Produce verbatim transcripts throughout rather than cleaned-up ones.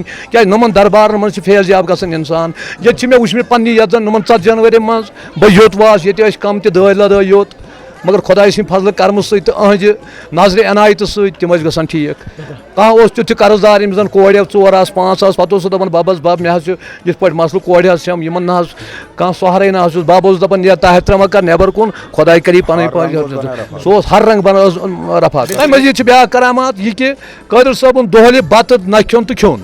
کیٛازِ نُمن دربارن منٛز چھِ فیض یاب گژھان انسان۔ ییٚتہِ چھِ مےٚ وٕچھمٕتۍ پننہِ یتھ زن نُمن ژتجی ہن ؤرین منٛز بہٕ یوٚت واس، ییٚتہِ ٲسۍ کم تہِ دٲدۍ لدٲے یوٚت، مگر خۄداے سٕنٛدِ فضلہٕ کرمہٕ سۭتۍ تہٕ أہنٛزِ نظرِ عنایتہٕ سۭتۍ تِم ٲسۍ گژھان ٹھیٖک۔ کانٛہہ اوس تیُتھ تہِ قرض دار، ییٚمِس زن کورِ ٲس ژور آسہٕ، پانٛژھ آسہٕ، پتہٕ اوس سُہ دپان، "ببس بب، مےٚ حظ چھُ یِتھ پٲٹھۍ مسلہٕ، کورِ حظ چھم، یِمن نہ حظ کانٛہہ سہارٕے نہ حظ چھُس۔" بب اوس دپان، "نیرٕ طاہر ترٛمہ کر نٮ۪بر کُن، خۄداے کری پنٕنۍ ہر پٲٹھۍ رنٛگ اوس حفاظت۔" بنان رفاقت۔ سُہ اوس ہر رنٛگ بنان، ٲس رفاقت۔ تمہِ مزید چھِ بیٛاکھ کرامات یہِ کہِ قٲدر صٲبُن دۄہلہِ بتہٕ نہ کھیوٚن تہٕ کھیوٚن۔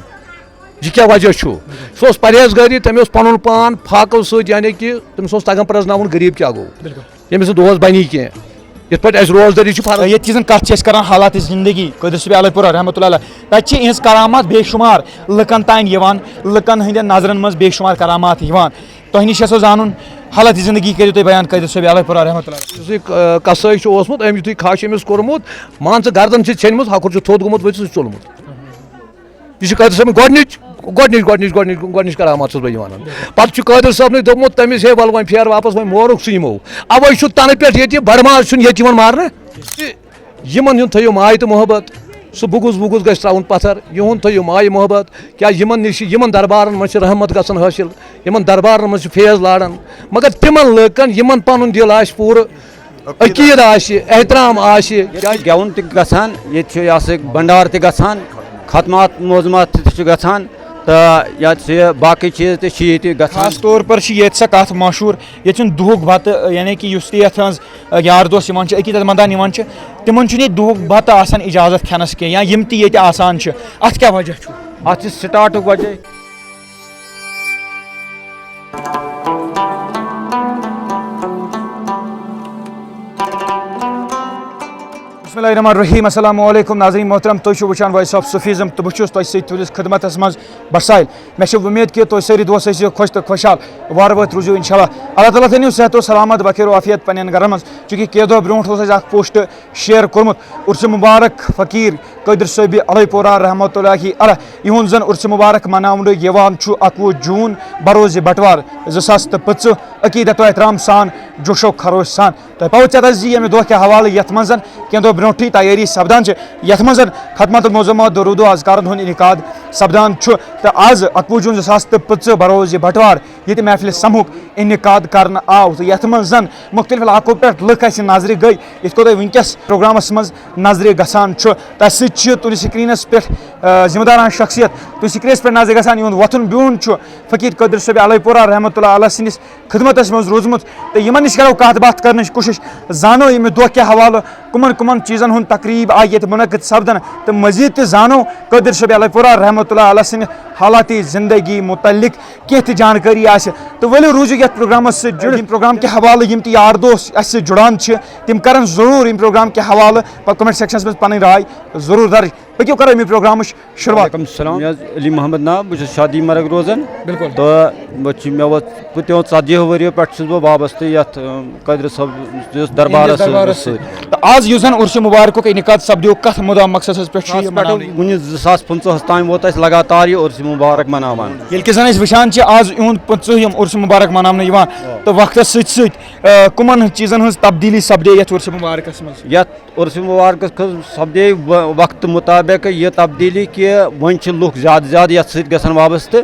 یہِ کیٛاہ وجہ چھُ؟ سُہ اوس پرہیزگٲری، تٔمۍ اوس پنُن پان فاقو سۭتۍ، یعنی کہِ تٔمِس اوس تگان پرزناوُن غریٖب کیٛاہ گوٚو۔ بِلکُل۔ ییٚمِس نہٕ دۄہس بنی کینٛہہ۔ یِتھ پٲٹھۍ اَسہِ روزدٲری چھِ فرض۔ ییٚتہِ کہِ زن کتھ چھِ أسۍ کران حالات زندگی، قٲدر صٲب الہٕ پورہ رحمتہ اللہ علیہ، تتہِ چھِ یِہنٛز کرامات بے شمار لُکن تام یِوان، لُکن ہٕنٛدٮ۪ن نظرن منٛز بے شمار کرامات یِوان۔ تۄہہِ نِش یژھو زانُن، حالات زندگی کٔرِو تُہۍ بیان قٲدر صٲب الہٕ پورہ رحمتہ اللہ علیہ۔ یُس یہِ، آ، قصٲے چھُ اوسمُت، أمۍ یُتھُے کھَش أمِس کوٚرمُت، مان ژٕ گردن چھِ ژھیٚنمٕژ، ہۄکھُر چھُ تھوٚد گوٚمُت، ؤتھِتھ سُہ چھُ ژوٚلمُت۔ یہِ چھُ قٲدر صٲبٕنۍ گۄڈٕنِچ، گۄڈٕنِچ، گۄڈٕنِچ، گۄڈٕنِچ، گۄڈٕنِچ کرامات چھُس بہٕ یہِ وَنان۔ پَتہٕ چھُ قٲدر صٲبنٕے دوٚپمُت تٔمِس، "ہے، وَلہٕ وۄنۍ پھیر واپَس، وۄنۍ مورُکھ ژٕ یِمو۔" اَوَے چھُ تَنہٕ پٮ۪ٹھ ییٚتہِ بَڑٕ ماز چھُنہٕ ییٚتہِ یِوان مارنہٕ۔ یِمَن ہُنٛد تھٲیِو ماے تہٕ محبت۔ سُہ بُگُز وُگُز گژھِ ترٛاوُن پَتھر۔ یِہُنٛد تھٲیِو ماے محبت۔ کیٛازِ یِمَن نِش چھِ، یِمَن دربارَن منٛز چھِ رحمت گژھان حٲصِل۔ یِمَن دربارَن منٛز چھِ فیض لاران۔ مگر تِمَن لٔکَن، یِمَن پَنُن دِل آسہِ پوٗرٕ، عقیٖدٕ آسہِ، احترام آسہِ۔ ییٚتہِ چھُ گٮ۪وُن تہِ گژھان، ییٚتہِ چھُ یہِ ہسا یہِ بنڈار تہِ گژھان، ختمات موزمات تہِ چھُ گژھان، تہٕ یہِ ہسا یہِ باقٕے چیٖز تہِ چھِ ییٚتہِ گژھان۔ خاص طور پر چھِ ییٚتہِ سۄ کتھ مشہوٗر، ییٚتہِ چھُنہٕ دُہُک بتہٕ، یعنی کہِ یُس تہِ یتھ منٛز، ٲ، یار دوس یِوان چھِ، عقیٖدت مندان یِوان چھِ، تِمن چھُنہٕ ییٚتہِ دُہُک بتہٕ آسان اجازت کھٮ۪نس کینٛہہ، یا یِم تہِ ییٚتہِ آسان چھِ، اتھ کیٛاہ وجہ چھُ؟ اتھ چھِ سٹارٹُک وجہ۔ بسم اللہ الرحمن الرحیم۔ السلام علیکم ناظرین محترم، تُہۍ چھِو وٕچھان Voice of Sufism تہٕ بہٕ چھُس تۄہہِ سۭتۍ تُہٕنٛدِس خدمتس منٛز بٹسایل۔ مےٚ چھِ وۄمید کہِ تُہۍ سٲری دوست ٲسِو خۄش تہٕ خۄشحال، وارٕ وٲتۍ روٗزِو انشاءاللہ۔ اللہ تعالیٰ تھٲینو صحت و سلامت، بخیر و عافیت پننٮ۪ن گرن منٛز، چوٗنٛکہِ کینٛہہ دۄہ برونٛٹھ اوس اَسہِ اکھ پوسٹ شیئر کوٚرمُت، عرس مبارک فقیر قٲدر صٲبِ الہٕ پورہ رحمتہ اللہ علیہ، یِہُنٛد زن عرس مبارک مناونہٕ یِوان چھُ اَکوُہ جوٗن بروز بٹوار زٕ ساس تہٕ پٕنٛژٕہ، عقیدت و احترام سان، جوش و خروش سان۔ تۄہہِ پاوٕ ژےٚ زِ ییٚمہِ دۄہ کہِ حوالہٕ یَتھ منٛز زن کینٛہہ دۄہ برونٛٹھٕے تیٲری سپدان چھِ، یَتھ منٛز زن ختمات الموضوعات، درود و اذکارن ہُنٛد انعقاد سپدان چھُ۔ تہٕ از اَکوُہ جوٗن زٕ ساس تہٕ پٕنٛژٕہ بروز بٹوار ییٚتہِ محفلِ سمہُک انعقاد کرنہٕ آو، تہٕ یَتھ منٛز زن مُختلف علاقو پٮ۪ٹھ لُکھ اَسہِ نظرِ گٔے، یِتھ کٔنۍ تۄہہِ وٕنکیٚس پروگرامس منٛز نظرِ گژھان چھُ۔ تۄہہِ سۭتۍ چھِ تُہنٛدِس سکرینس پٮ۪ٹھ، آ، ذمہٕ داران شخصیت، تُہنٛدِس سکرینس پٮ۪ٹھ نظرِ گژھان، یِہُنٛد وۄتھُن بِہُن چھُ فقیر قٲدر صٲبِ الہٕ پورہ رحمتہ اللہ علیہ سٕنٛدِس خدمتس منٛز روٗزمُت، تہٕ یِمن نِش کرو کتھ باتھ کرنٕچ کوٗشش، زانو ییٚمہِ دۄہ کہِ حوالہٕ کٕمن کٕمن چیٖزن ہُنٛد تقریٖب آیہِ ییٚتہِ منعقد سپدنہٕ، تہٕ مزید تہِ زانو قٲدر صٲبِ الہٕ پورہ رحمتہ اللہ علیہ سٕنٛدِ حالاتِ زندگی متعلق کینٛہہ تہِ جانکٲری آسہِ۔ تہٕ ؤلِو روٗزِو یتھ پروگرامس سۭتۍ جُڑِتھ۔ ییٚمہِ پروگرام کہِ حوالہٕ یِم تہِ یار دوس اسہِ سۭتۍ جُڑان چھِ، تِم کرن ضروٗر ییٚمہِ پروگرام کہِ حوالہٕ پتہٕ comment sectionس منٛز پنٕنۍ راے ضروٗر درٕج۔ پٔکِو کرو ییٚمہِ پروگرامٕچ شروٗعات۔ وعلیکم السلام۔ مےٚ حظ علی محمد ناو، بہٕ چھُس شادی مرگ روزان۔ بِلکُل۔ تہٕ بہٕ چھُ، مےٚ ووت، بہٕ تہِ ووت ژتجی ؤرِیو پٮ۪ٹھ چھُس بہٕ وابستہٕ یَتھ، اَم، قٲدرِ صٲب یُس دربارَس سۭتۍ۔ تہٕ آز یُس زَن عرسہِ مُبارکُک انعقاد سپدیو، کَتھ مُدعا مقصدَس پٮ۪ٹھ چھُ یہِ مُناونہٕ یِوان؟ وُنہِ زٕ ساس پٕنٛژٕہَس تام ووت اَسہِ لگاتار یہِ عرسہِ مُبارک مَناوان۔ ییٚلہِ کہِ زَن أسۍ وٕچھان چھِ، آز یِہُنٛد پٕنٛژٕہِم عرسہِ مُبارک مَناونہٕ یِوان، تہٕ وقتَس سۭتۍ سۭتۍ، آ، کٕمَن چیٖزَن ہٕنٛز تبدیٖلی سپدے یَتھ عرسہِ مُبارکَس منٛز؟ یَتھ عرسہِ مُبارکَس خٲطرٕ سپدے و-، وقتہٕ مُطابق یہِ تبدیٖلی کہِ وۄنۍ چھِ لُکھ زیادٕ زیادٕ یَتھ سۭتۍ گژھان وابستہٕ،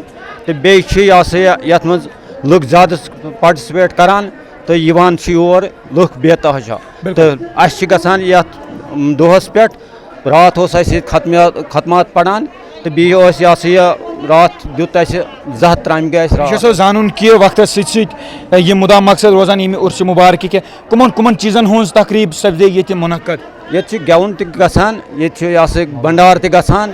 تہٕ بیٚیہِ چھِ یہِ ہسا یہِ یَتھ منٛز لُکھ زیادٕ participate کران تہٕ یِوان چھِ یور لُکھ بے تحاشا۔ بِلکُل۔ تہٕ اَسہِ چھِ گژھان یَتھ، م، دۄہَس پٮ۪ٹھ، راتھ اوس اَسہِ ییٚتہِ ختمیا-، ختمات پَران، تہٕ بیٚیہِ اوس یہِ ہسا یہِ راتھ دیُت اَسہِ زٕ ہَتھ ترامہِ گٔے اَسہِ یہِ چھُ راتھ۔ سو زانُن کہِ وقتَس سۭتۍ سۭتۍ، یہِ مُدعا مقصد روزان ییٚمہِ عرسہِ مُبارکہِ کہِ کٕمَن کٕمَن چیٖزَن ہٕنٛز تقریٖب سپدے ییٚتہِ مُنعقد؟ ییٚتہِ چھِ گٮ۪وُن تہِ گژھان، ییٚتہِ چھُ یہِ ہسا یہِ بنڈار تہِ گژھان،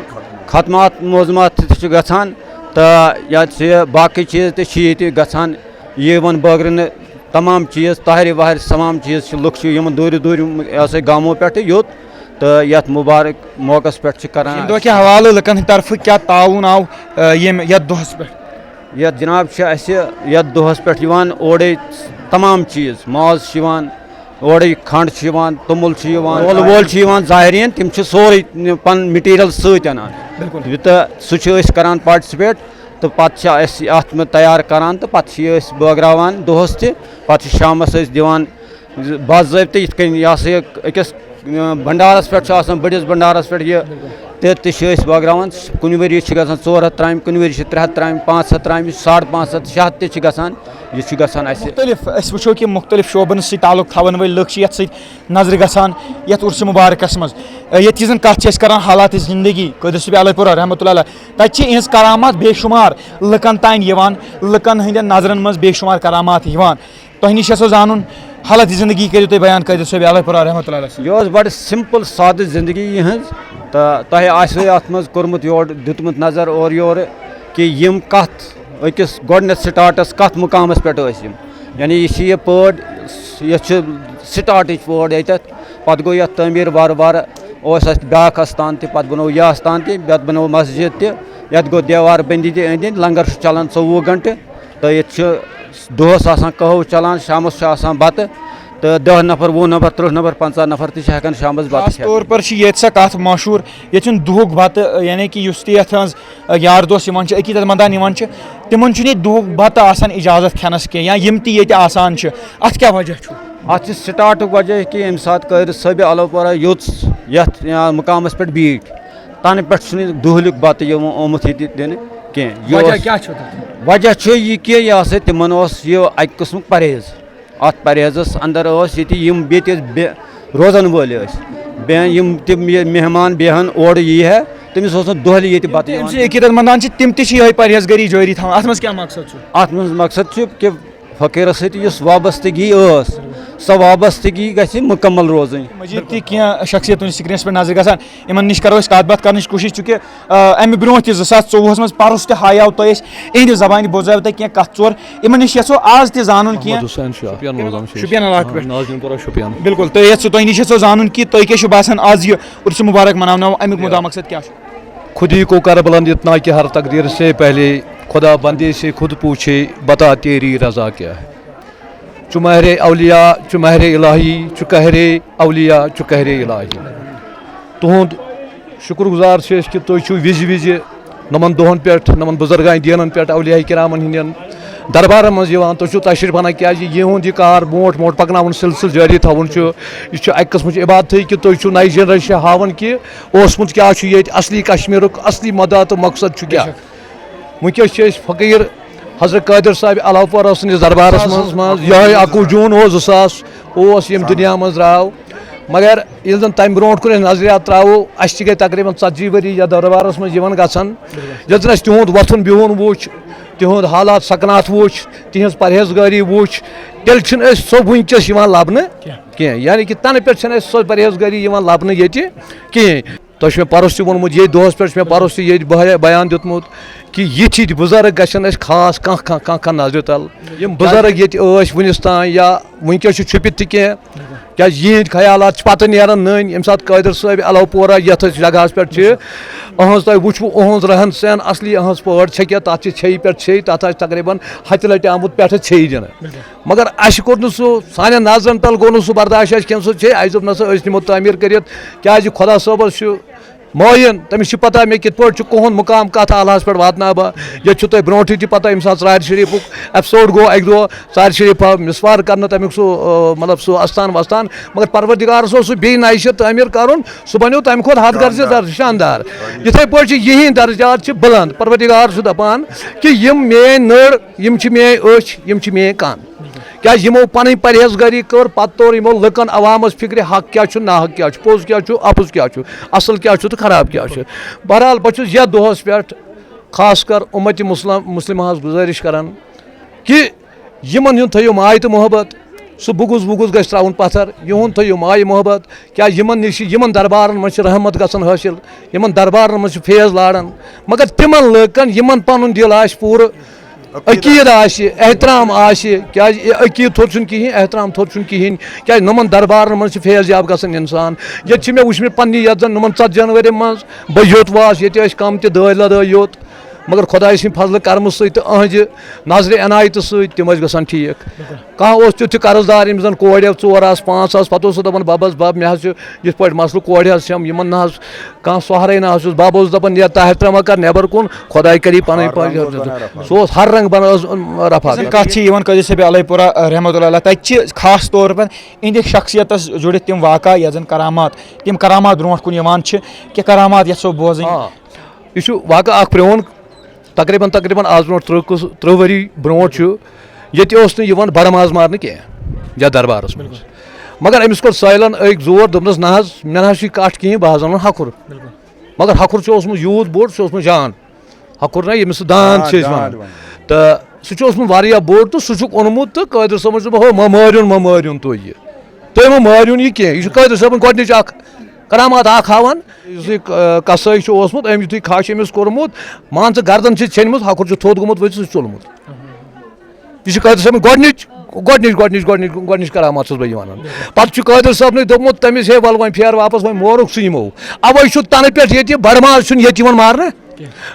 ختمات موزمات تہِ چھِ گژھان، تہٕ ییٚتہِ چھِ باقٕے چیٖز تہِ چھِ ییٚتہِ گژھان، یِوان بٲگرٕنہٕ تمام چیٖز، طاہرِ واہرِ تمام چیٖز چھِ، لُکھ چھِ یِمن دوٗرِ دوٗرِ یہِ ہسا یہِ گامو پٮ۪ٹھ تہِ یوٚت، تہٕ یَتھ مُبارک موقعس پٮ۪ٹھ چھِ کران۔ ییٚمہِ دۄہ کہِ حوالہٕ لُکن ہٕنٛدِ طرفہٕ کیٛاہ تعاوُن آو، آ، ییٚمہِ، یَتھ دۄہس پٮ۪ٹھ؟ یَتھ جناب چھِ اَسہِ یَتھ دۄہَس پٮ۪ٹھ یِوان اورَے تمام چیٖز، ماز چھُ یِوان، اورَے کھنٛڈ چھُ یِوان، توٚمُل چھُ یِوان، اولہٕ وول چھُ یِوان، زائرین، تِم چھِ سورُے پَنُن material سۭتۍ اَنان۔ بِلکُل۔ یہِ تہٕ سُہ چھِ أسۍ کران participate تہٕ پَتہٕ چھِ أسۍ اَتھ منٛز تیار کران تہٕ پَتہٕ چھِ یہِ أسۍ بٲگراوان دۄہَس تہِ، پَتہٕ چھِ شامَس أسۍ دِوان باضٲبطہٕ یِتھ کٔنۍ یہِ ہسا یہِ أکِس، اۭں، بنڈارس پٮ۪ٹھ چھُ آسان، بٔڑِس بنڈارس پٮ۪ٹھ یہِ، بِلکُل۔ تہِ تہِ چھِ أسۍ بٲگراوان۔ کُنہِ ؤریہِ چھِ گژھان ژور ہَتھ ترامہِ، کُنہِ ؤریہِ چھِ ترٛےٚ ہَتھ ترامہِ، پانٛژھ ہَتھ ترامہِ، ساڑ پانٛژھ ہَتھ، شےٚ ہَتھ تہِ چھِ گژھان۔ یہِ چھُ گژھان اَسہِ۔ مُختٔلِف، أسۍ وٕچھو کہِ مُختٔلِف شعبَن سۭتۍ تعلق تھاوَن وٲلۍ لُکھ چھِ یَتھ سۭتۍ نظرِ گژھان، یَتھ عُرسہِ مُبارکَس منٛز۔ ییٚتہِ زَن کَتھ چھِ أسۍ کَران حالاتِ زِندگی قٲدِر صٲبِ الہٕ پورہ رحمتہ اللہ علیہ، تَتہِ چھِ یِہٕنٛز کرامات بے شُمار لُکَن تام یِوان، لُکَن ہٕنٛدٮ۪ن نظرَن منٛز بے شُمار کرامات یِوان۔ تۄہہِ نِش یَژھو زانُن، حالاتِ زِندگی کٔرِو تُہۍ بیان قٲدِر صٲبِ الہٕ پورہ رحمتہ اللہ علیہ۔ یہِ اوس بَڑٕ simple، سادٕ زِندگی یِہٕنٛز، تہٕ تۄہہِ آسِوٕ اَتھ منٛز کوٚرمُت یورٕ، دیُتمُت نظر اورٕ یورٕ کہِ یِم کَتھ أکِس گۄڈٕنٮ۪تھ سٹاٹَس کَتھ مُقامَس پٮ۪ٹھ ٲسۍ یِم۔ یعنی یہِ چھِ یہِ پٲڑ، یَتھ چھِ سٹاٹٕچ پٲڑ ییٚتٮ۪تھ، پَتہٕ گوٚو یَتھ تعمیٖر وارٕ وارٕ، اوس اَتھ بیٛاکھ اَستان تہِ، پَتہٕ بَنوو یہِ اَستان تہِ، پَتہٕ بَنوو مسجد تہِ، یَتھ گوٚو دیوار بٔنٛدی تہِ أنٛدۍ أنٛدۍ، لنگر چھُ چَلان ژوٚوُہ گھنٹہٕ، تہٕ ییٚتہِ چھُ دۄہَس آسان قہوٕ چَلان، شامَس چھُ آسان بَتہٕ، تہٕ دَہ نفر، وُہ نفر، ترٕٛہ نفر، پنٛژاہ نفر تہِ چھِ ہٮ۪کان شامَس بَتہٕ خاص کھٮ۪تھ۔ طور پر چھِ ییٚتہِ سۄ کَتھ مشہوٗر، ییٚتہِ چھُنہٕ دُہُک بَتہٕ، یعنی کہِ یُس تہِ یَتھ ہٕنٛز، یار دوس یِوان چھِ، عقیٖدت مندان یِوان چھِ، تِمَن چھُنہٕ ییٚتہِ دُہُک بَتہٕ آسان اِجازت کھٮ۪نَس کینٛہہ، یا یِم تہِ ییٚتہِ آسان چھِ۔ اَتھ کیٛاہ وجہ چھُ؟ اَتھ چھِ سٹاٹُک وجہ کہِ ییٚمہِ ساتہٕ قٲدر صٲبِ الہٕ پورہ یوٚت یَتھ، یا، مُقامَس پٮ۪ٹھ بیٖٹھۍ، تَنہٕ پٮ۪ٹھ چھُنہٕ دُہلیُک بَتہٕ یِوان آمُت ییٚتہِ دِنہٕ کینٛہہ۔ یہِ وجہ اوس، کیٛاہ چھُ تَتھ؟ وجہ چھُ یہِ کہِ یہِ ہسا تِمَن اوس یہِ اَکہِ قٕسمُک پرہیز۔ اَتھ پرہیزَس اندر ٲسۍ ییٚتہِ یِم بیٚیہِ تہِ بے-، روزَن وٲلۍ ٲسۍ۔ بیٚیہِ یِم تِم یہِ مہمان بیٚہن اورٕ یی ہے، تٔمِس اوس نہٕ دۄہلہِ ییٚتہِ بَتہٕ یِم یِوان۔ تہِ عقیٖدت مندان چھِ، تِم تہِ چھِ یِہوٚے پرہیز گٲری جٲری تھاوان۔ اَتھ منٛز کیٛاہ مقصد چھُ؟ اَتھ منٛز مقصد چھُ کہِ فقیٖرَس سۭتۍ یُس وابستگی ٲس، سۄ وابستگی گژھِ مُکمل روزٕنۍ۔ مزید تہِ کینٛہہ شخصیت تُہٕنٛدِس سکرینَس پٮ۪ٹھ نظرِ گژھان، یِمَن نِش کَرو أسۍ کَتھ باتھ کَرنٕچ کوٗشِش، چوٗنٛکہِ، آ، اَمہِ برونٛہہ تہِ زٕ ساس ژوٚوُہَس منٛز پَرُس تہِ ہایاو تۄہہِ أسۍ، اِہِنٛدِ زبانہِ بوزٲو تۄہہِ کینٛہہ کَتھ ژور۔ یِمَن نِش یَژھو آز تہِ زانُن کینٛہہ۔ محمد حسین شاہ۔ شُپین روزان چھِ أسۍ۔ شُپین علاقہٕ پٮ۪ٹھ۔ نازنیٖن پورہ شُپین۔ بِلکُل، تہٕ یَژھو تۄہہِ نِش یَژھو زانُن کہِ تۄہہِ کیٛاہ چھُ باسان آز یہِ عُرسہِ مُبارک مَناونہٕ آمُت، اَمیُک مُدعا مقصد کیٛاہ چھُ؟ خود ہی کو کر بلند اتنا کہ ہر تقدیر سے پہلے خدا بندے سے خود پوچھے، بتا تیری رضا کیا ہے۔ چو مہر اولیاء، چو مہر الہی، چو قہر اولیاء، چو قہر الہی۔ تُہُنٛد شُکر گُزار چھِ أسۍ کہِ تُہۍ چھِو وِزِ وِزِ نۄمَن دۄہَن پٮ۪ٹھ، نۄمَن بُزرگان دیٖنَن پٮ۪ٹھ، اولیاء کرامَن ہٕنٛدٮ۪ن دربارَن منٛز یِوان۔ تُہۍ چھِو تشریٖف اَنان، کیٛازِ یِہُنٛد یہِ کار برونٛٹھ برونٛٹھ پَکناوُن، سلسلہٕ جٲری تھاوُن چھُ، یہِ چھُ اَکہِ قٕسمٕچ عبادتھٕے کہِ تُہۍ چھِو نَیہِ generation ہاوان کہِ اوسمُت کیٛاہ چھُ ییٚتہِ، اصلی کشمیٖرُک اصلی مدعا تہٕ مقصد چھُ کیٛاہ۔ وٕنکیٚس چھِ أسۍ فقیٖر حضرت قادر صٲب الہٕ پورہ سٕنٛدِس دربارس منٛز، منٛز یِہوٚے اَکوُہ جوٗن اوس، زٕ ساس اوس ییٚمہِ دُنیا منٛز درٛاو۔ مگر ییٚلہِ زن تَمہِ برونٛٹھ کُن أسۍ نظریات ترٛاوو، اَسہِ تہِ گٔے تقریٖباً ژتجی ؤری یَتھ دربارس منٛز یِوان گژھان۔ ییٚلہِ زن اَسہِ تِہُنٛد وۄتھُن بِہُن وُچھ، تِہُنٛد حالات سکناتھ وُچھ، تِہنٛز پرہیزگٲری وُچھ، تیٚلہِ چھِنہٕ أسۍ سۄ وٕنکیٚس یِوان لبنہٕ کینٛہہ۔ یعنی کہِ تَنہٕ پٮ۪ٹھ چھِنہٕ اَسہِ سۄ پرہیزگٲری یِوان لبنہٕ ییٚتہِ کِہیٖنۍ۔ تۄہہِ چھُ مےٚ پَرُس تہِ ووٚنمُت، ییٚتھۍ دۄہَس پٮ۪ٹھ چھُ مےٚ پَرُس تہِ ییٚتہِ بہ-، بیان دیُتمُت کہِ یِتھۍ یِتھۍ بُزرگ گژھن اَسہِ خاص کانٛہہ، کانٛہہ، کانٛہہ، کانٛہہ نظرِ تَل۔ یِم بُزرگ ییٚتہِ ٲسۍ وٕنِس تام یا وٕنکیٚس چھِ چھُپِتھ تہِ کینٛہہ، کیٛازِ یِہِنٛدۍ خیالات چھِ پَتہٕ نیران نٔنۍ۔ ییٚمہِ ساتہٕ قٲدر صٲبۍ الہٕ پورہ یَتھ أسۍ جگہَس پٮ۪ٹھ چھِ، أہٕنٛز تۄہہِ وٕچھوٕ، أہٕنٛز رہن سہن اَصلی أہٕنٛز پٲٹھۍ چھےٚ کیٛاہ، تَتھ چھِ چھیٚیہِ پٮ۪ٹھ چھیٚیہِ، تَتھ آسہِ تقریٖباً ہَتہِ لَٹہِ آمُت پٮ۪ٹھٕ چھیٚیہِ دِنہٕ۔ مگر اَسہِ کوٚر نہٕ سُہ، سانٮ۪ن نظرن تل گوٚو نہٕ سُہ برداشت اَسہِ کینٛہہ، سُہ چھے اَسہِ دوٚپ، نہ سا، أسۍ نِمو تعمیٖر کٔرِتھ، کیٛازِ خۄدا صٲبَس چھُ معین، تٔمِس چھِ پتہ مےٚ کِتھ پٲٹھۍ چھُ کُہُنٛد مُقام کَتھ علاہَس پٮ۪ٹھ واتناوان۔ ییٚتہِ چھُ تۄہہِ برونٛٹھٕے تہِ پتہ، ییٚمہِ ساتہٕ ژرارِ شریٖفُک episode گوٚو اَکہِ دۄہ، ژرارِ شریٖف آو مِسوار کرنہٕ تَمیُک سُہ، آ، مطلب سُہ اَستان وَستان، مگر پروردگارَس اوس سُہ بیٚیہِ نَیہِ سرٕ تعمیٖر کَرُن، سُہ بَنیو تَمہِ کھۄتہٕ ہَتھ درجہٕ شاندار۔ شاندار۔ یِتھَے پٲٹھۍ چھِ یِہِنٛدۍ درجات چھِ بُلنٛد۔ پروردگار چھُ دَپان کہِ یِم میٛٲنۍ نٔر، یِم چھِ میٛٲنۍ أچھ، یِم چھِ میٛٲنۍ کَن۔ کیٛازِ یِمو پَنٕنۍ پرہیزگٲری کٔر، پَتہٕ توٚر یِمو لُکَن عوامَس فِکرِ حق کیٛاہ چھُ، ناحق کیٛاہ چھُ، پوٚز کیٛاہ چھُ، اَپُز کیٛاہ چھُ، اَصٕل کیٛاہ چھُ تہٕ خراب کیٛاہ چھُ۔ بہرحال، بہٕ چھُس یَتھ دۄہَس پٮ۪ٹھ خاص کر اُمتِ مسلم-، مسلمہَس گُزٲرِش کران کہِ یِمَن ہُنٛد تھٲیِو ماے تہٕ محبت۔ سُہ بُغض وُغض گژھِ ترٛاوُن پَتھر، یِہُنٛد تھٲیِو ماے محبت۔ کیٛازِ یِمَن نِش چھِ، یِمَن دربارَن منٛز چھِ رحمت گژھان حٲصِل، یِمَن دربارَن منٛز چھِ فیض لاران۔ مگر تِمَن لُکَن یِمَن پَنُن دِل آسہِ پوٗرٕ عقیٖدٕ۔ عقیٖدٕ آسہِ، احترام آسہِ، کیٛازِ یہِ عقیٖدٕ تھوٚد چھُنہٕ کِہیٖنۍ، احترام تھوٚد چھُنہٕ کِہیٖنۍ، کیٛازِ نُمَن دربارَن منٛز چھُ فیض یاب گژھان اِنسان۔ ییٚتہِ چھِ مےٚ وٕچھمٕتۍ پنٛنہِ یَتھ زَن نُمَن ژَتجِہَن ؤرِین منٛز بہٕ یوٚت واس، ییٚتہِ ٲسۍ کَم تہِ دٲدۍ لَدٲے یوٚت، مگر خۄداے سٕنٛدِ فضلہٕ کرمہٕ سۭتۍ تہٕ أہٕنٛزِ نظرِ عنایتہٕ سۭتۍ تِم ٲسۍ گژھان ٹھیٖک۔ کانٛہہ اوس تیُتھ تہِ قرض دار، ییٚمِس زَن کورِ ٲس ژور آسہٕ، پانٛژھ آسہٕ، پَتہٕ اوس سُہ دَپان، "بَبَس، بَب، مےٚ حظ چھُ یِتھ پٲٹھۍ مسلہٕ، کورِ حظ چھَم، یِمَن نہ حظ کانٛہہ سہارٕے نہ حظ چھُس۔" بَب اوس دَپان، "نیرٕ طاہر ترٛمہ کَر نٮ۪بَر کُن، خۄداے کَری پَنٕنۍ ہر پنٛج۔" رنٛگ اوس بَنان رَفا۔ سُہ اوس ہر رنٛگ بَنان، ٲس رَفا۔ زَن کَتھ چھِ یِوان قٲضی صٲبِ علیہ پورہ، رحمتہ اللہ علیہ، تَتہِ چھِ خاص طور پر اِہِنٛدِ شخصیتَس جُڑِتھ تِم واقعہ، یَتھ زَن کرامات، تِم کرامات برونٛٹھ کُن یِوان چھِ، کینٛہہ کرامات یَژھو بوزٕنۍ۔ آ، یہِ چھُ واقعہ اَکھ پرٛون، تقریباً، تقریباً آز برونٛٹھ تٕرٛہ کُس، تٕرٛہ ؤری برونٛٹھ چھُ، ییٚتہِ اوس نہٕ یِوان بَڑٕ ماز مارنہٕ کینٛہہ یَتھ دربارَس منٛز۔ مگر أمِس کوٚر سٲیلَن أکۍ زور، دوٚپنَس، "نہ حظ، مےٚ نہ حظ چھُ یہِ کَٹھ کِہیٖنۍ، بہٕ حظ اَنَن ہَکھُر۔" مگر ہَکھُر چھُ اوسمُت یوٗت بوٚڑ، سُہ چھُ اوسمُت جان۔ ہَکھُر نہ، ییٚمِس سُہ داند چھِ أسۍ وَنان۔ تہٕ سُہ چھُ اوسمُت واریاہ بوٚڑ تہٕ سُہ چھُکھ اوٚنمُت تہٕ قٲدِر صٲبَن چھُ دوٚپمُت، "ہو، مہ مٲرِوُن، مہ مٲرِوُن تُہۍ یہِ۔ تُہۍ مہ مٲرِوُن یہِ کینٛہہ۔" یہِ چھُ قٲدِر صٲبَن گۄڈٕنِچ اَکھ کرامات اَکھ ہاوان۔ یُس یہِ، آ، قصٲے چھُ اوسمُت، أمۍ یُتھُے کھَش أمِس کوٚرمُت، مان ژٕ گردن چھِ ژھیٚنمٕژ، ہَکھُر چھُ تھوٚد گوٚمُت، ؤتھِتھ سُہ چھُ ژوٚلمُت۔ یہِ چھُ قٲدِر صٲبٕنۍ گۄڈٕنِچ، گۄڈٕنِچ، گۄڈٕنِچ، گۄڈٕنِچ، گۄڈٕنِچ کرامات چھُس بہٕ یہِ وَنان۔ پَتہٕ چھُ قٲدِر صٲبنٕے دوٚپمُت تٔمِس، "ہے، وَلہٕ وۄنۍ پھیر واپَس، وۄنۍ مورُکھ سُہ یِمو۔" اَوَے چھُ تَنہٕ پٮ۪ٹھ ییٚتہِ بَڑٕ ماز چھُنہٕ ییٚتہِ یِوان مارنہٕ۔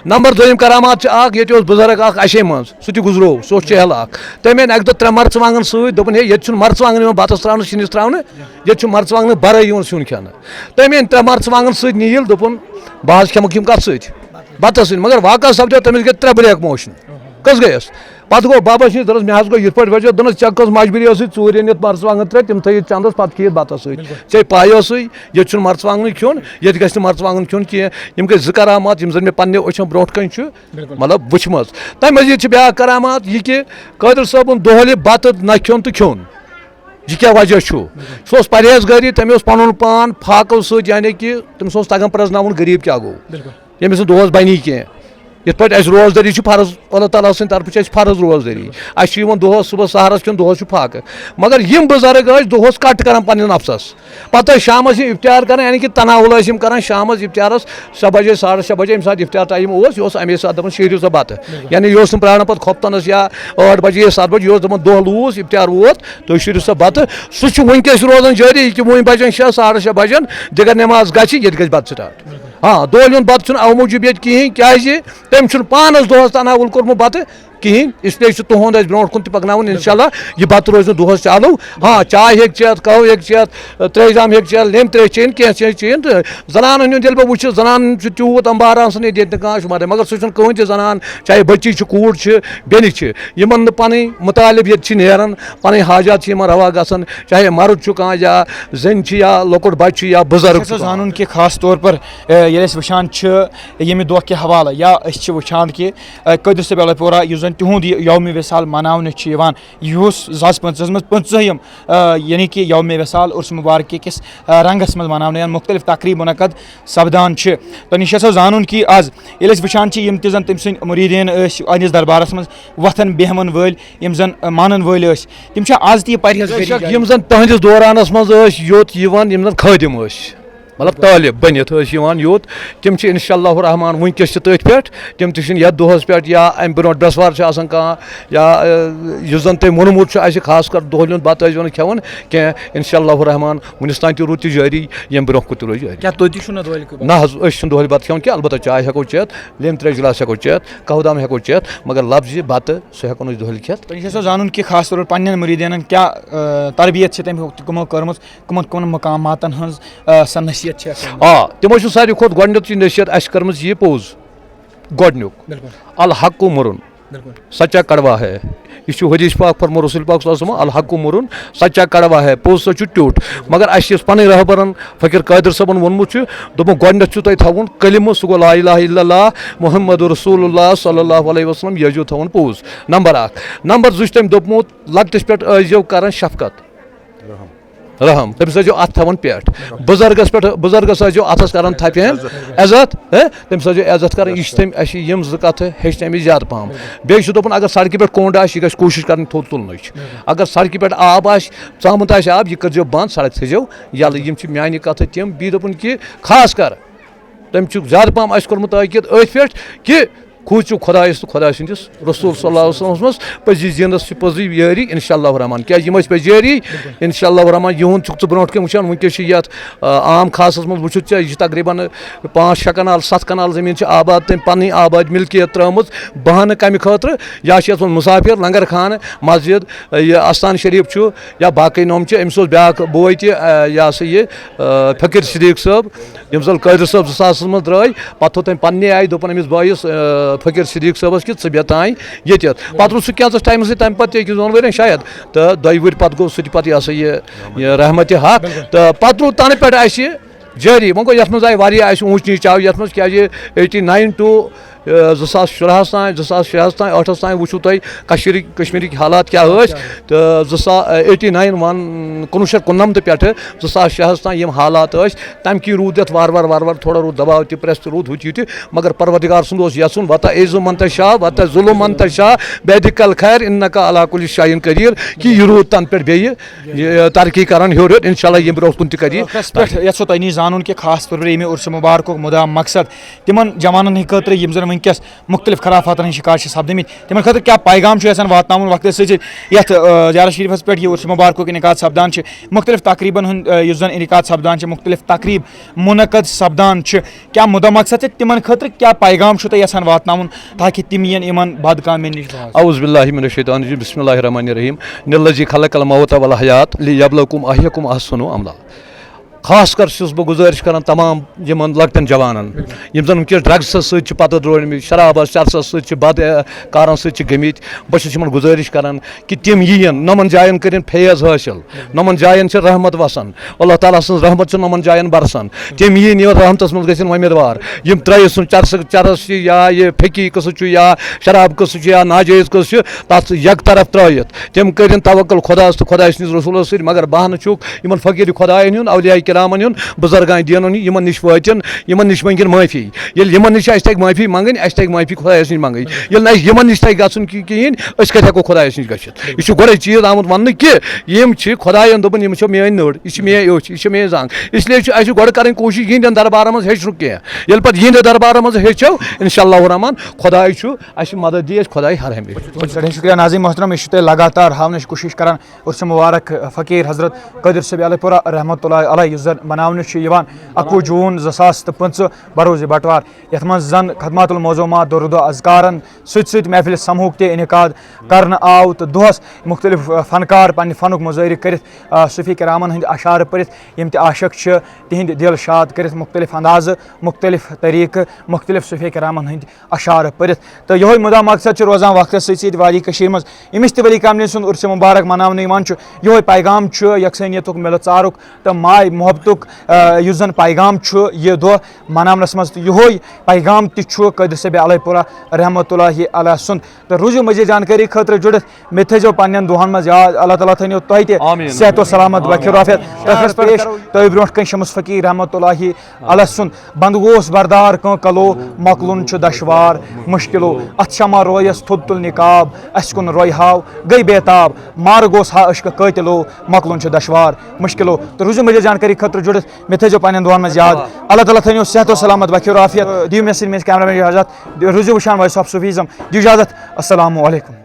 نمبر دوٚیِم کرامات چھِ اَکھ، ییٚتہِ اوس بُزرگ اَکھ اَسے منٛز، سُہ تہِ گُزرو، سُہ اوس چہل اَکھ۔ تٔمۍ أنۍ اَکہِ دۄہ ترٛےٚ مرژٕوانٛگَن سۭتۍ، دوٚپُن، "ہے، ییٚتہِ چھُنہٕ مرژٕوانٛگَن یِوان بَتَس ترٛاونہٕ، سِنِس ترٛاونہٕ، ییٚتہِ چھُ مرژٕوانٛگنہٕ بَرٲے یِوان سیُن کھٮ۪نہٕ۔" تٔمۍ أنۍ ترٛےٚ مرژٕوانٛگَن سۭتۍ نیٖل، دوٚپُن، "بہٕ حظ کھٮ۪مہٕ یِم کَتھ سۭتۍ؟ بَتَس سۭتۍ۔" مگر واقعہ سَپدیو، تٔمِس گٔے ترٛےٚ بریک موشنہٕ۔ کٔژ گٔیَس؟ پَتہٕ گوٚو بابَس نِش، دوٚپنَس، "مےٚ حظ گوٚو یِتھ پٲٹھۍ وجہ۔" دوٚپنَس، "ژےٚ کٔژ مجبوٗری ٲسٕے، ژوٗرِ أنِتھ مرژٕوانٛگَن ترٛےٚ، تِم تھٲیِتھ چَندَس، پَتہٕ کھیٚیِتھ بَتَس سۭتۍ۔ ژےٚ پَے ٲسٕے، ییٚتہِ چھُنہٕ مرژٕوانٛگنٕے کھیوٚن، ییٚتہِ گژھِ نہٕ مرژٕوانٛگُن کھیوٚن کینٛہہ۔" یِم گٔے زٕ کرامات، یِم زَن مےٚ پنٛنیو أچھو برونٛٹھ کَنہِ چھُ، مطلب، وٕچھمٕژ۔ تَمہِ مٔزیٖد چھِ بیٛاکھ کرامات یہِ کہِ قٲدِر صٲبُن دۄہلہِ بَتہٕ نہ کھیوٚن تہٕ کھیوٚن۔ یہِ کیٛاہ وجہ چھُ؟ سُہ اوس پرہیزگٲری، تٔمۍ اوس پَنُن پان فاقو سۭتۍ، یعنی کہِ تٔمِس اوس تَگان پرٛزناوُن غریٖب کیٛاہ گوٚو۔ ییٚمِس نہٕ دۄہَس بَنی کینٛہہ۔ یِتھ پٲٹھۍ اَسہِ روزدٲری چھِ فرض، اللہ تعالیٰ سٕنٛدِ طرفہٕ چھِ اَسہِ فرض روزدٲری۔ اَسہِ چھُ یِوان دۄہَس صُبحَس سحرَس کھیوٚن، دۄہَس چھُ فاقہٕ۔ مگر یِم بُزرگ ٲسۍ دۄہَس کَٹ کَران پنٛنِس نفسَس۔ پَتہٕ ٲسۍ شامَس یہِ اِفطار کَران، یعنی کہِ تناوُل ٲسۍ یِم کَران شامَس اِفطارَس شےٚ بَجے، ساڑٕ شےٚ بَجے، ییٚمہِ ساتہٕ اِفطار ٹایم اوس، یہِ اوس اَمے ساتہٕ دَپان، "شیرِو سا بَتہٕ۔" یعنی یہِ اوس نہٕ پرٛاران پَتہٕ خۄفتَنَس یا ٲٹھ بَجے یا سَتھ بَجے، یہِ اوس دَپان، "دۄہ لوٗس، اِفطار ووت، تُہۍ شیرِو سا بَتہٕ۔" سُہ چھُ وٕنکیٚس روزان جٲری، یہِ کہِ وۄنۍ بَجَن شےٚ، ساڑٕ شےٚ بَجَن، دِگر نٮ۪ماز گژھِ، ییٚتہِ گژھِ بَتہٕ سٹارٹ۔ ہاں، دۄہلہِ ہُنٛد بَتہٕ چھُنہٕ اَمہِ موٗجوٗب ییٚتہِ کِہیٖنۍ، کیٛازِ تٔمۍ چھُنہٕ پانَس دۄہَس تناوُل کوٚرمُت بَتہٕ کِہیٖنۍ، اس لیے چھُ تُہُنٛد اَسہِ برونٛٹھ کُن تہِ پَکناوُن، اِنشاءاللہ۔ یہِ بَتہٕ روزِ نہٕ دۄہَس چالو۔ ہاں، چاے ہیٚکہِ چٮ۪تھ، قہوٕ ہیٚکہِ چٮ۪تھ، ترٛیش دام ہیٚکہِ چٮ۪تھ، لیٚمبۍ ترٛیش چیٚنۍ، کینٛہہ چیٚنۍ، چیٚنۍ تہٕ زَنانَن ہُنٛد ییٚلہِ بہٕ وٕچھِ، زَنانَن چھُ تیوٗت اَمبار آسان ییٚتہِ، ییٚتہِ نہٕ کانٛہہ شُمار۔ مگر سُہ چھُنہٕ کٕہٕنۍ تہِ زَنان، چاہے بٔچی چھِ، کوٗر چھِ، بیٚنہِ چھِ، یِمَن نہٕ پَنٕنۍ مُطالِب ییٚتہِ چھِ نیران، پَنٕنۍ حاجات چھِ یِمَن رَوا گژھان، چاہے مرد چھُ کانٛہہ یا زٔنۍ چھِ یا لۄکُٹ بَچہٕ چھُ یا بُزرگ چھُ اَسہِ اوس کانٛہہ۔ زانُن کہِ خاص طور پر، اے، ییٚلہِ أسۍ وٕچھان چھِ ییٚمہِ دۄہ کہِ حوالہٕ یا أسۍ چھِ وٕچھان کہِ، اے، قٲدِر صٲب اللہ پورہ یُس زَن تِہُنٛد یہِ یومِ وِصال مَناونہٕ چھُ یِوان، یُس زٕ ساس پٕنٛژٕہَس منٛز پٕنٛژٕہِم، آ، یعنی کہِ یومِ وِصال عرس مبارک کِس، آ، رنٛگَس منٛز مَناونہٕ یِوان، مُختلف تقریٖب مُنعقد سَپدان چھِ۔ تۄہہِ نِش چھِ اَسہِ زانُن کہِ آز ییٚلہِ أسۍ وٕچھان چھِ یِم تہِ زَن تٔمۍ سٕنٛدۍ مُریٖدیٖن ٲسۍ، أہٕنٛدِس دربارَس منٛز وۄتھان بیٚہوَن وٲلۍ، یِم زَن، آ، مانَن وٲلۍ ٲسۍ، تِم چھِ آز تہِ یہِ پرہیز بے شک، یِم زَن تُہٕنٛدِس دورانَس منٛز ٲسۍ یوٚت یِوان، یِم زَن خٲدِم ٲسۍ، مطلب، طٲلب بٔنِتھ ٲسۍ یِوان یوٚت، تِم چھِ انشاء اللہ الرحمن وٕنکیٚس تہِ تٔتھۍ پٮ۪ٹھ۔ تِم تہِ چھِنہٕ یَتھ دۄہَس پٮ۪ٹھ یا اَمہِ برونٛٹھ برٛٮ۪سوار چھُ آسان کانٛہہ یا، اے، یُس زَن تٔمۍ ووٚنمُت چھُ اَسہِ، خاص کر دۄہلہِ ہُنٛد بَتہٕ ٲسۍ زیو نہٕ کھٮ۪وان کینٛہہ۔ انشاء اللہ الرحمن وٕنِس تام تہِ روٗد تہِ جٲری، ییٚمہِ برونٛہہ کُن تہِ روزِ جٲری۔ کیٛاہ تُہۍ تہِ چھِو نہٕ دۄہلہِ کُے بَتہٕ؟ نہ حظ، أسۍ چھِنہٕ دۄہلہِ بَتہٕ کھٮ۪وان کینٛہہ، البتہ چاے ہٮ۪کو چٮ۪تھ، لیٚمبۍ ترٛیش گِلاس ہٮ۪کو چٮ۪تھ، قہوٕ دام ہٮ۪کو چٮ۪تھ، مگر لفظِ بَتہٕ سُہ ہٮ۪کو نہٕ أسۍ دۄہلہِ کھٮ۪تھ۔ تۄہہِ نِش آسیو زانُن کہِ خاص طور پَنٕنٮ۪ن مُریٖدیٖنَن کیٛاہ، آ، تربیت چھِ تٔمۍ کٕمو کٔرمٕژ، کٕمَن کٕمَن مقاماتَن ہٕنٛز، آ، سۄ نصیحت چھِ اَسہِ؟ آ، تِمو چھُ ساروی کھۄتہٕ گۄڈٕنیُک چیٖز نصیحت اَسہِ کٔرمٕژ یہِ پوٚز، گۄڈٕنیُک، بِلکُل۔ الحق مرُن، بِلکُل۔ سچا کڑوا ہے۔ یہِ چھُ حدیث پاک فرمو رسول پاک صلی اللہ علیہ وسلم، الحق مرُن، سچا کڑوا ہے، پوٚز سا چھُ ٹیوٚٹھ۔ مگر اَسہِ چھِ یِژھ پَنٕنۍ رہبرن فقیر قادر صٲبن ووٚنمُت چھُ، دوٚپمُت، گۄڈٕنیتھ چھُ تۄہہِ تھاوُن کلمہٕ، سُہ گوٚو لا الہ الا اللہ محمد رسول اللہ صلی اللہ علیہ وسلم، یہِ ٲسۍزیو تھاوُن پوٚز۔ نمبر اکھ۔ نمبر زٕ چھُ تٔمۍ دوٚپمُت، لۄکٹِس پٮ۪ٹھ ٲسۍزیو کران شفقت۔ رحم۔ تٔمِس ٲسۍزیو اَتھٕ تھاوان پٮ۪ٹھ۔ بُزرگَس پٮ۪ٹھ، بُزرگَس ٲسۍزیو اَتھَس کَران تھَپہِ ہَن۔ عزت۔ عزت، ہے؟ تٔمِس ٲسۍزیو عزت کَران۔ یہِ چھِ تٔمۍ، اَسہِ چھِ یِم زٕ کَتھٕ ہیٚچھنٲومٕتۍ زیادٕ پَہَم۔ بیٚیہِ چھُ دوٚپُن، اگر سڑکہِ پٮ۪ٹھ کوٚنٛڈ آسہِ، یہِ گژھِ کوٗشِش کَرٕنۍ تھوٚد تُلنٕچ۔ اگر سڑکہِ پٮ۪ٹھ آب آسہِ، ژامُت آسہِ آب، یہِ کٔرۍزیو بنٛد، سڑک تھٲیزیو یَلہٕ۔ یِم چھِ میٛانہِ کَتھٕ تِم۔ بیٚیہِ دوٚپُن کہِ خاص کَر تٔمۍ چھُ زیادٕ پَہَم اَسہِ کوٚرمُت تٲکیٖد أتھۍ پٮ۪ٹھ کہِ کھوٗژِو خۄدایَس تہٕ خۄداے سٕنٛدِس رسول صلی اللہ علیہ وسلمَس منٛز۔ پٔزی زیٖنَس چھِ پٔزٕے یٲری، انشاء اللہ الرحمن۔ کیٛازِ یِم ٲسۍ پٔزۍ یٲری، انشاء اللہ الرحمن۔ یِہُنٛد چھُکھ ژٕ برونٛٹھ کَنہِ وٕچھان، وٕنکیٚس چھِ یَتھ، آ، عام خاصَس منٛز وٕچھُتھ ژےٚ، یہِ چھِ تقریٖباً پانٛژھ شےٚ کنال، ستھ کنال زٔمیٖن چھِ آباد، تٔمۍ پنٕنۍ آباد ملکیت ترٲومٕژ۔ بہانہٕ کَمہِ خٲطرٕ؟ یا چھِ یَتھ منٛز مُسافِر، لنگر خانہٕ، مسجد، یہِ استان شریٖف چھُ، یا باقٕے نوٚم چھِ۔ أمِس اوس بیٛاکھ بوے تہِ، آ، یہِ ہسا یہِ، آ، فقیٖر صدیٖق صٲب، یِم زَن قٲدر صٲب زٕ ساسَس منٛز درٛاے، پَتہٕ تھوٚو تٔمۍ پننہِ آیہِ، دوٚپُن أمِس بٲیِس، آ، فقیٖر صدیٖق صٲبَس، کہِ ژٕ بیٚہہ تانۍ ییٚتٮ۪تھ۔ پَتہٕ روٗد سُہ کینٛژَس ٹایمَسٕے تَمہِ پَتہٕ تہِ، أکِس دۄن ؤرِین شاید، تہٕ دۄیہِ ؤرۍ پَتہٕ گوٚو سُہ تہِ پَتہٕ، یہِ ہسا یہِ، یہِ رحمتِ حق۔ تہٕ پَتہٕ روٗد تَنہٕ پٮ۪ٹھ اَسہِ جٲری۔ وۄنۍ گوٚو، یَتھ منٛز آیہِ واریاہ اَسہِ اوٗنٛچ نیٖچ آو، یَتھ منٛز کیٛازِ ایٹی ناین ٹُو، آ، زٕ ساس شُراہَس تام، زٕ ساس شُراہَس تام، ٲٹھَس تام وٕچھِو تۄہہِ کٔشیٖرٕکۍ، کشمیٖرٕکۍ حالات کیٛاہ ٲسۍ۔ تہٕ زٕ ساس، آ، ایٹی ناین وَن، کُنوُہ شیٚتھ کُننَمتہٕ پٮ۪ٹھٕ زٕ ساس شُراہَس تام یِم حالات ٲسۍ، تَمہِ کِنۍ روٗد یَتھ وارٕ وارٕ، وارٕ وارٕ تھوڑا روٗد دباو تہِ، پرٛٮ۪س تہِ روٗد، ہُہ تہِ یہِ تہِ، مگر پروردگار سُنٛد اوس یَژھُن، وَتَعِزُّ مَن تَشَاءُ وَتَذِلُّ مَن تَشَاءُ بِیَدِکَ الْخَیْرُ اِنَّکَ عَلیٰ کُلِّ شَیْءٍ قَدِیٖر، کہِ یہِ روٗد تَنہٕ پٮ۪ٹھ بیٚیہِ یہِ ترقی کران ہیوٚر ہیوٚر، انشاءاللہ ییٚمہِ برونٛہہ کُن تہِ کرِ یہِ۔ ٲخرس پٮ۪ٹھ یژھو تۄہہِ نِش زانُن کہِ خاص طور پٲٹھۍ ییٚمہِ عرسہِ مبارکُک مُدا مقصد تِمن جوانن ہٕنٛدِ خٲطرٕ یِم زن وٕنکیٚس مُختٔلِف خرافاتن ہٕنٛدۍ شِکار چھِ سپدٕمٕتۍ، تِمن خٲطرٕ کیٛاہ پیغام چھُ یژھان واتناوُن وقتس سۭتۍ سۭتۍ یتھ، آ، زیارت شریفس پٮ۪ٹھ یہِ عرسہِ مبارکُک انعقاد سپدان چھِ، مُختٔلِف تقریٖبن ہُنٛد، آ، یُس زن انعقاد سپدان چھِ، مُختٔلِف تقریٖب منعقد سپدان چھِ، کیٛاہ مُدا مقصد چھِ، تِمن خٲطرٕ کیٛاہ پیغام چھُو تۄہہِ یژھان واتناوُن تاکہِ تِم یِن یِمن بدکامٮ۪ن نِش باز؟ اعوذ باللہ من الشیطان الرجیم، بسم اللہ الرحمن الرحیم۔ الذی خلق الموت والحیات لیبلوکم ایکم احسن عملا۔ خاص کر چھُس بہٕ گُزٲرِش کران تمام یِمن لۄکٹٮ۪ن جوانن، یِم زن وٕنکیٚس ڈرگسس سۭتۍ چھِ پتہٕ دروڑمٕتۍ، شرابس، چرسس سۭتۍ چھِ، بد، آ، کارن سۭتۍ چھِ گٔمٕتۍ۔ بہٕ چھُس یِمن گُزٲرِش کران کہِ تِم یِیِن، نۄمن جاین کٔرِن فیض حٲصِل، نۄمن جاین چھِ رحمت وسان، اللہ تعالیٰ سٕنٛز رحمت چھِ نۄمن جاین برسان۔ تِم یِیِن یور رحمتس منٛز، گژھن وۄمیدوار۔ یِم ترٛٲیِتھ سُنٛد چرس، چرس چھِ یا یہِ پھیٚکی قٕصہٕ چھُ یا شراب قٕصہٕ چھُ یا ناجٲیز قٕصہٕ چھُ، تَتھ یک طرف ترٛٲیِتھ تِم کٔرِن توکل خۄداہَس تہٕ خۄداے سٕنٛدِس رسوٗلَس سۭتۍ۔ مگر بہانہٕ چھُکھ یِمن فقیٖر خۄدایَن ہُنٛد، اولیاء کرامن ہُنٛد، بُزرگان دیٖنن ہُنٛد، یِمن نِش وٲتِن، یِمن نِش مٔنگِن معٲفی۔ ییٚلہِ یِمن نِش اَسہِ تَگہِ معٲفی منٛگٕنۍ، اَسہِ تَگہِ معٲفی خۄدایَس نِش منٛگٕنۍ۔ ییٚلہِ نہٕ اَسہِ یِمن نِش تَگہِ گژھُن کہِ-، کِہیٖنۍ، أسۍ کَتہِ ہٮ۪کو خۄدایَس نِش گٔژھِتھ؟ یہِ چھُ گۄڈَے چیٖز آمُت وَننہٕ کہِ یِم چھِ خۄدایَن دوٚپُن، یِم چھِ میٛٲنۍ نٔر، یہِ چھِ میٛٲنۍ أچھ، یہِ چھِ میٛٲنۍ زنٛگ۔ اس لیے چھُ اَسہِ گۄڈٕ کَرٕنۍ کوٗشِش یِہِنٛدٮ۪ن دربارَن منٛز ہیٚچھنُک کینٛہہ۔ ییٚلہِ پَتہٕ یِہِنٛدِ دربارَن منٛز ہیٚچھو، انشاء اللہ الرحمن، خۄداے چھُ اَسہِ مدد، دی اَسہِ خۄداے ہر ہمیشہٕ۔ سٮ۪ٹھاہ شُکریہ ناظرین محترم، أسۍ چھِ تۄہہِ لگاتار ہاونٕچ کوٗشِش کران عرس مبارک فقیٖر حضرت قٲدر صٲب علی پورہ رحمتہ اللہ علیہ، یُس زن بناونہٕ چھُ یِوان اَکوُہ جوٗن زٕ ساس تہٕ پٕنٛژٕہ، بروز بٹوار، یتھ منٛز زن خدمات المعظومات، درود و اذکارن سۭتۍ سۭتۍ محفل سمہُک تہِ انعقاد کرنہٕ آو تہٕ دۄہس مُختٔلِف، آ، فنکار پننہِ فنُک مظٲہرٕ کٔرِتھ، آ، صوٗفی کرامن ہٕنٛدۍ اشعار پٔرِتھ، یِم تہِ عاشق چھِ، تِہنٛدۍ دِل شاد کٔرِتھ مُختٔلِف اندازٕ، مُختٔلِف طریٖقہٕ، مُختٔلِف صوٗفی کرامن ہٕنٛدۍ اشعار پٔرِتھ۔ تہٕ یِہوٚے مُدا مقصد چھُ روزان وقتس سۭتۍ سۭتۍ وادی کٔشیٖرِ منٛز ییٚمِس تہِ ولی کاملہِ سُنٛد عرس مبارک مناونہٕ یِوان چھُ۔ یِہوٚے پیغام چھُ یکسٲنیتُک، مِلہٕ ژارُک تہٕ ماے محبتُک، آ، یُس زن پیغام چھُ یہِ دۄہ مناونس منٛز، تہٕ یِہوٚے پیغام تہِ چھُ قٲدر صٲبِ علی پورہ رحمتہ اللہ علیہ سُنٛد۔ تہٕ روٗزِو مزید جانکٲری خٲطرٕ جُڑِتھ، مےٚ تھٲیزیو پننٮ۪ن دۄہن منٛز یاد۔ اللہ تعالیٰ تھٲینو تۄہہِ تہِ آمین۔ صحت و سلامت، بخیر و عافیت۔ ٲخرس پیش تۄہہِ برونٛٹھ کنہِ شمس فقیٖر رحمتہ اللہ علیہ سُنٛد۔ بند گوس بردار کٲں کلو، مۄکلُن چھُ دشوار مُشکِلو۔ اتھ شمع رویس تھوٚد تُل نقاب، اسہِ کُن رویہِ ہاو گٔے بے تاب۔ مارٕ گوس ہا عشقہٕ قٲتلو، مۄکلُن چھُ دشوار مُشکِلو۔ تہٕ روٗزِو مزید جانکٲری خٲطرٕ جُڑِتھ، مےٚ تھٲیزیو پننٮ۪ن دۄہن منٛز یاد۔ اللہ تعالیٰ تھٲینو صحت و سلامت، بخیر و عافیت۔ دِیِو مےٚ سۭتۍ میٲنِس cameraman اجازت۔ روٗزِو وٕچھان Voice of Sufism۔ دِیِو اجازت۔ السلام علیکم۔